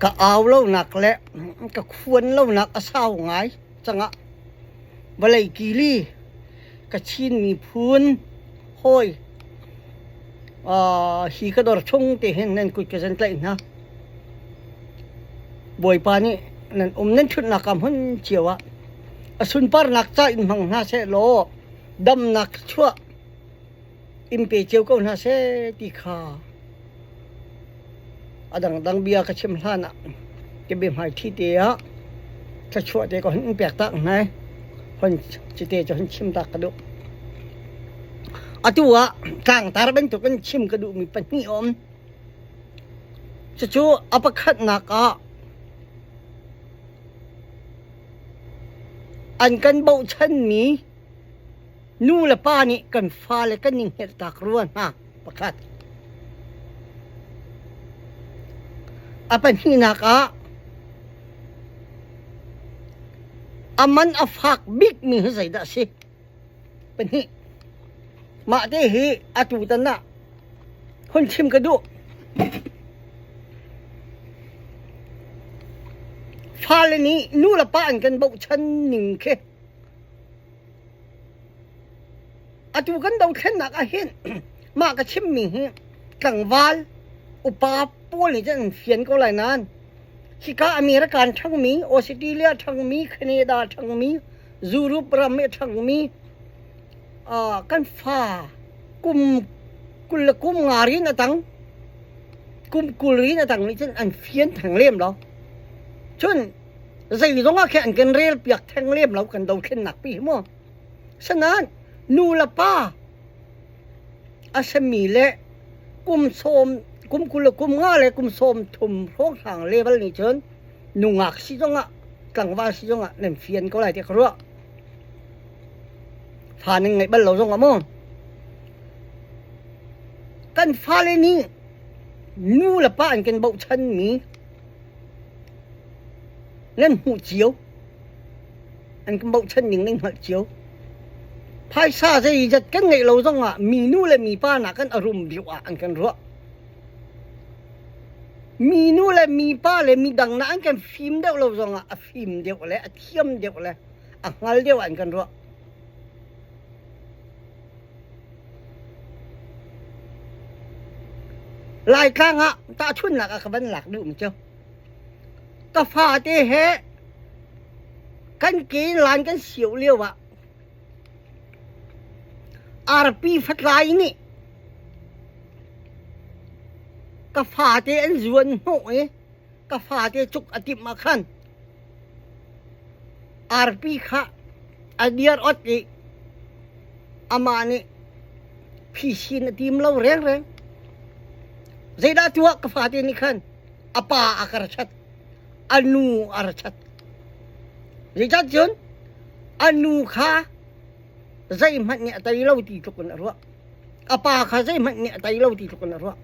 Ka au lonak le ka khuan lonak a sau ngai cangah vawlei kili ka Chin miphun hawi hi ka dawr chung te hin nan kut ka zan tlaih hna. Bawipa nih nan um nan ṭhutnak ah hmun cio ah a sunparnak ca in hmang hna seh law damnak chuah in pe cio ko hna seh ti kha a dangdang bia ka chim hlan ah ka biahmaiṭhi te ah thluachuah te ka hun in pek tak hna i hon cite cu hun chim tak ka duh. Atu ah tlangtar bantukin chim ka duhmi pahnih a um. Cucu a pakhatnak ah an kan bochanmi Nu le pa nih kan fale kan i hngelhtak rua hna pakhat. A pahnihnak ah a man a fak bikmi hi zeidah a si? Pahnih. Mah te hi atutan ah hun chim ka duh. Fale nih nu le pa an kan bochan ning khi Atu kan dothlennak ahhin mah ka chimmi hi tlangval upa pawl nih cun an fian ko lai nain hika American ṭhangmi, Australia ṭhangmi, Canada ṭhangmi, Europe ram i a ṭhangmi kan fa kum 20 le kum nga rin a tang kum 20 rin a tang nih cun an fian theng lem lo. Cun zeizong ah khin an kan rel piak theng lem lo kan dothlennak pi hi mu. Sanain nu le pa a sami le kum sawm kum 20 le kum nga le kum 30 hrawnghrang level nih cun nungak si zongah tlangval si zongah nan fian ko lai ti ka ruah. Fa nan ngeih bal lo zongah mu. Kan fale nih nu le pa an kan bochanmi nan hmuh cio an kan bochan ning nan hngalh cio phaisa zeizat kan ngeih lo zongah minu le mipa nakin a rum deuh ah an kan ruah minu le mipa le midang na an kan fim deuh lo zongah a fim deuh le a thiam deuh le a hngal deuh ah an kan ruah Laitlang ah tahchunhnak ah ka van lak duhmi cu ka fate he kan ke lan kan sio lio ah arpi fatlai nih ka fate an zuan hnawh i ka fate cuk a timh ah khan arpi kha a diar ot i amah nih phisin a tim lo rengreng. Zeidah tuah ka fate nih khan a pa a ka ra chat, a nu a ra chat. Zeicah cun a nu kha zeihmanh nih a tei lo ti tluk in a ruah. A pa kha zeihmanh nih a tei lo ti tluk in a ruah.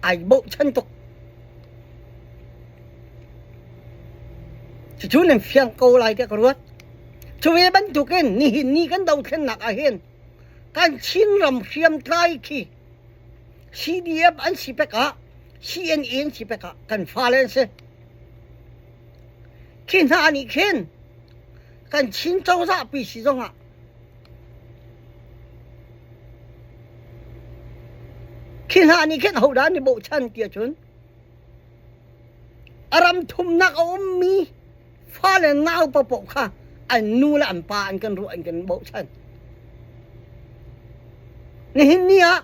Ai bochan tuk. Cucu nan fiang ko lai tiah ka ruat. Cu ve bantukin nihin ni kan dothlennak ahhin kan Chinram hriamtlai khi CDF an si pek ah CNA an si pek ah kan fale an si. Khi hna nih khin kan Chin cozah pi si zongah khi hna nih khin hodah an i bochan ti ahcun a ram thumnak a ummi fale nau paohpaoh kha an nu le an pa an kan ruah an kan bochan. Nihin ni ah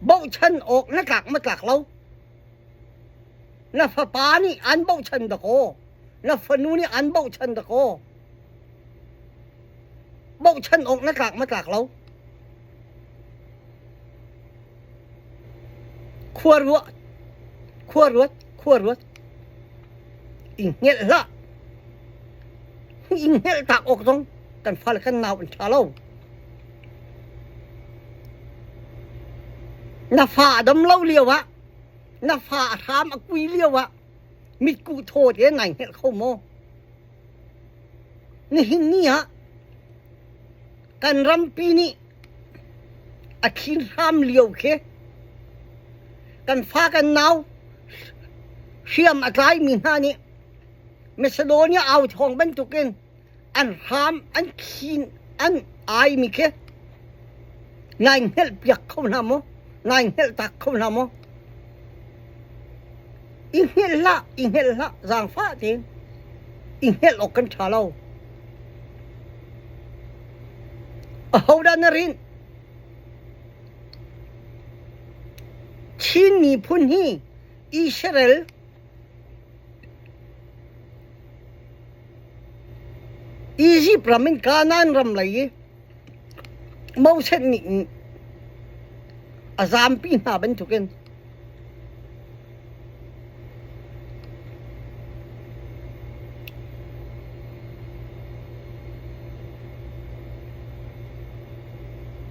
bochan awk na tlak ma tlak lo. Na fapa nih an bochan dakaw, na fanu nih an bochan dakaw. Bochan awk na tlak ma tlak lo. Khua ruah, khua ruat, khua ruat. I hngelh hlah. I hngelh tak awk zong kan fale kan nau an ṭha lo. Na fa a dam lo lio ah, na fa a hram a kui lio ah, mitkuh thaw te nai hngelh kho maw? Nihin ni ah kan rampi nih a thin hram lio khi kan fa kan nau. Hriam a tlaimi hna nih Macedonia au thawng bantukin an hram an khin an aimi khi nai hngelh piak kho hna maw? Nai hngelh tak kho hna maw? I hngelh hlah, i hngelh hlah, zaangfah tein i hngelh awk kan ṭha lo. Ahodah na rinh? Chin miphun hi Israel Egypt ram in Kanaan ram lei i Moses nih a zampi hna bantukin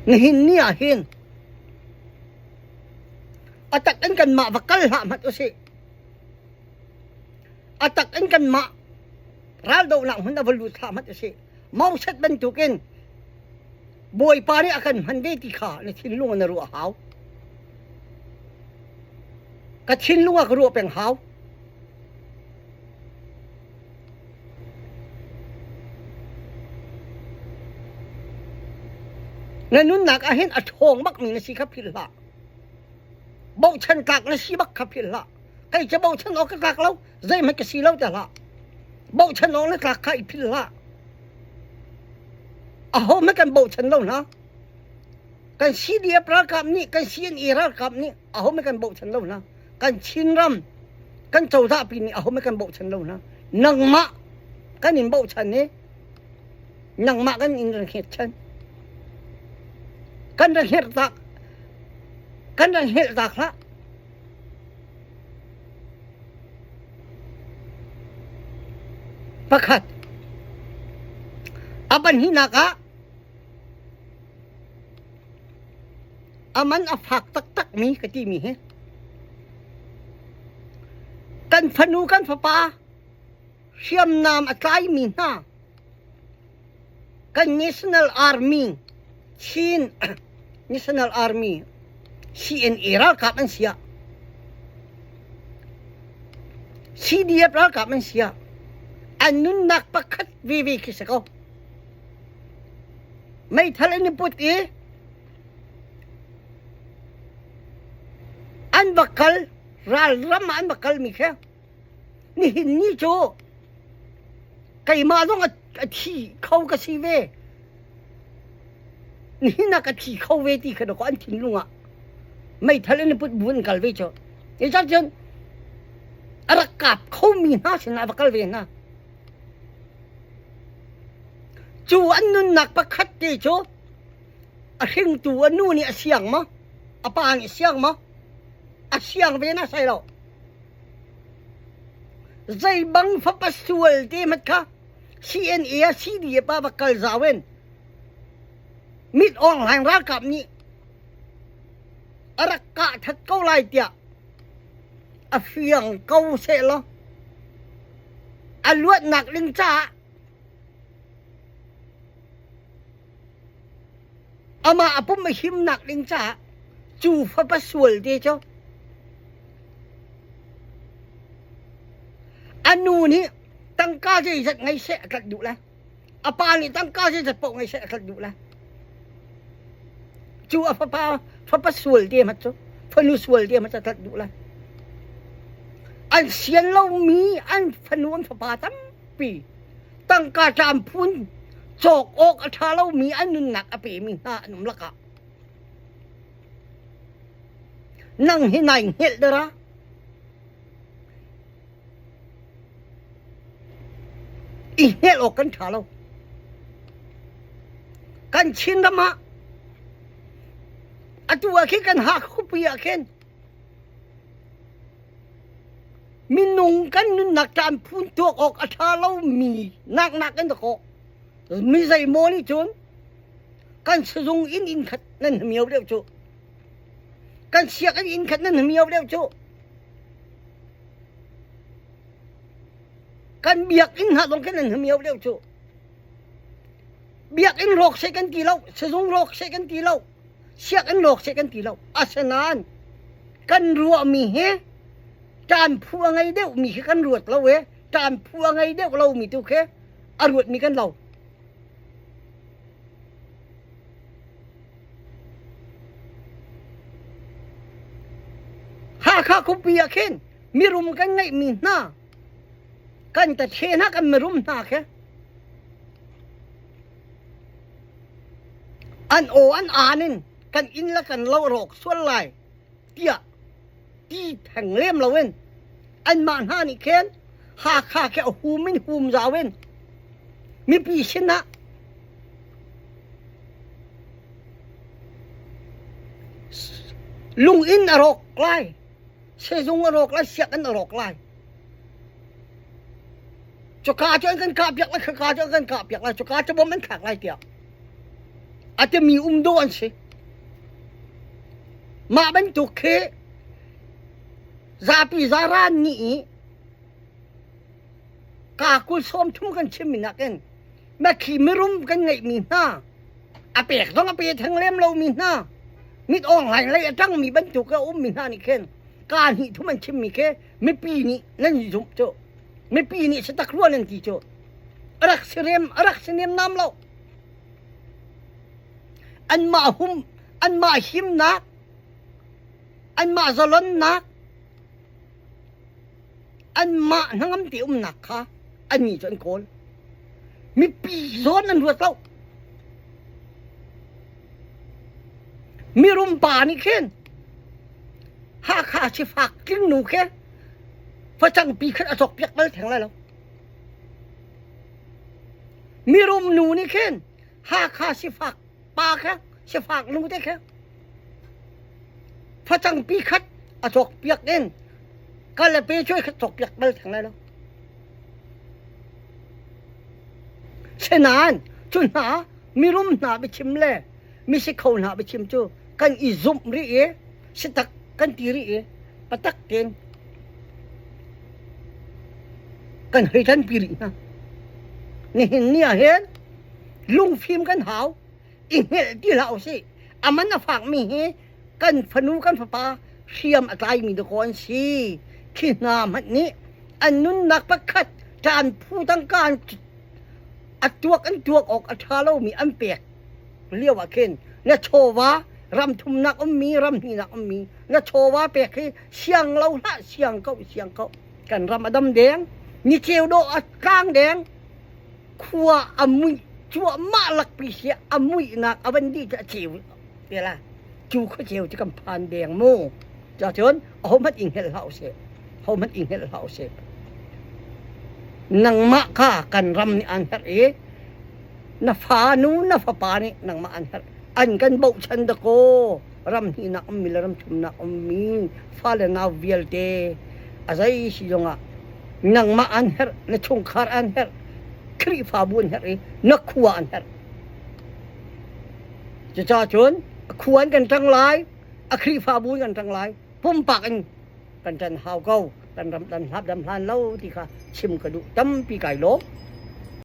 nihin ni ah hin a tak in kanmah va kal hlah hmanh usih. A tak in kanmah raldohnak hmun a va lut hlah hmanh usih. Moses bantukin Bawipa nih a kan hman ve ti kha na thinlung ah na ruah a hau. Ka thinlung ah ka ruah peng hau. Na nunnak ah hin a ṭhawng bakmi na si kha philh hlah. Bochan tlak na si bak kha philh hlah. Kei cu bochan awk ka tlak lo, zeihmanh ka si lo ti hlah. Bochan awk na tlak kha i philh hlah. Ahohmanh kan bochan lo hna. Kan CDF ralkap nih, kan CNA ralkap nih ahohmanh kan bochan lo hna. Kan Chinram, kan cozah pi nih ahohmanh kan bochan lo hna. Nangmah kan in bochan i nangmah kan in ran hngetchan. Kan ran hngerh tak, kan ran hngelh tak hlah. Pakhat. A pahnihnak ah a man a fak taktakmi ka timi hi kan fanu kan fapa hriamnam a tlaimi hna kan National Army Chin National Army CNA ralkap an si ah CDF ralkap an si ah an nunnak pakhat veve khi si ko. Meithal an i put i an va kal ralram ah an va kalmi khi nihin ni cu keimah zong a thi kho ka si ve nihin ah ka thi kho ve ti kha dawkaw an thinlung ah meithal in put bu in kal ve cu cun a rak kap khomi hna sinah va kal ve hna Cu an nunnak pakhat te cu a hringtu a nu nih a siang maw? A pa nih a siang maw? A siang ve na sai lo. Zei bang fapa sual te hmat kha CNA ah CDF ah va kal zau in mit awng ralkap nih a rak kah that ko lai tiah a fiang ko sehlaw a luatnak ding caah amah a pum a himnak ding caah cu fapa sual te cu a nu nih tangka zeizat ngei seh a tlanh duh lai. A pa nih tangka zeizat paoh ngei seh a tlanh duh lai. Cu a fapa fapa sual te hmat cu fanu sual te hmat cu a tlanh duh lai. An sian lomi an fanu an fapa tampi tangka ṭam phun cawk awk a ṭha lomi an nunnak a pemi hna an um lakah nang hi nai hngelh dara I hngelh awk kan ṭha lo. Kan Chinram ah atu ah khin kan Hakha khuapi ah khin minung kan nunnak ṭan phun tuak awk a ṭha lomi naknak in dakaw mi zeimaw nih cun kan sizung inn inn khat nan hmio deuh cu kan sianginn inn khat nan hmio deuh cu Kan biakinn hna zong khin an hmio deuh cu. Biakinn rawk seh kan ti lo, sizung rawk seh kan ti lo, sianginn rawk seh kan ti lo. Asinain kan ruahmi hi Ṭan phu a ngei deuhmi khi kan ruat lo e. Ṭan phu a ngei deuh lomi tu khi a ruatmi kan lo. Hakha khuapi ah khin mirum kan ngeihmi hna kan tathe hna kan mirum hna khi an aw an aan in kan inn le kan lo rawk sual lai tiah ti theng lem loin anmah hna nih khin Hakha khi a hum in hum zau in mipi sinah lunginn a rawk lai, sehzung a rawk lai, sianginn a rawk lai. Cuka cu an kan kahpiak lai, khaka cu an kan kahpiak lai, cuka cu bom an thlak lai tiah a timi um dawh an si. Mah bantuk khi zapi zaran nih i ka kul sawm thum kan chimmi nakin Makhi mirum kan ngeihmi hna a pek zong a pe theng lem lomi hna mit awng hlaing lei a ṭangmi bantuk a ummi hna nih khin kaa hnih thum an chimmi khi mipi nih nan zumh cu mipi nih si tak rua nan ti cu a rak si rem a rak si nemnam lo anmah hum anmah himnak anmah zalonnak anmah hnangam te umnak kha annih cu an kawl. Mipi zawn an ruat lo. Mirum pa nih khin Hakha sifak tlingnu khi facangpi khin a cawkpiak bal theng lai lo. Mirum nu nih khin Hakha sifak pa kha sifak nu te kha facangpi khat a cawkpiak in kal le pe cuai khat cawkpiak bal theng lai lo. Sinain cu hna mirum hna biachim le misikho hna biachim cu kan i zumh rih i sitak kan ti rih i patak tein kan hei ṭanpi rih hna. Nihin ni ah hin lungfim kan hau i hngelh ti hlah usih. A man a fakmi hi kan fanu kan fapa hriam a tlaimi dakaw an si. Khi hna hmanh nih an nunnak pakhat ṭan phu tangka an a tuak an tuak awk a ṭha lomi an pek lio ah khin na chawva ram thumnak ummi ram hnihnak ummi na chawva pek hi siang lo hlah siang ko siang ko kan ram a dam deng ni ceu dawh a tlang deng khua a muih cuahmah lakpi si a muihnak a van dih cu a ceu te la cu khua ceu cu kan phan deng mu cun ahohmanh i hngelh hlah usih hohmanh i hngelh hlah usih nangmah kha kan ram nih an herh i na fa nu na fapa nih nangmah an herh an kan bochan dakaw ram hnihnak ummi le ram thumnak ummi fale nau vialte a zei si zongah nangmah an herh na chungkhar an herh Khrihfabu an herh i na khua an herh cucaah cun a khua in kan ṭang lai a Khrihfabu in kan ṭang lai pumpak in kan ṭan hau ko kan ram dan hlap dam hlan lo ti kha chim ka duh tampi kai lawm.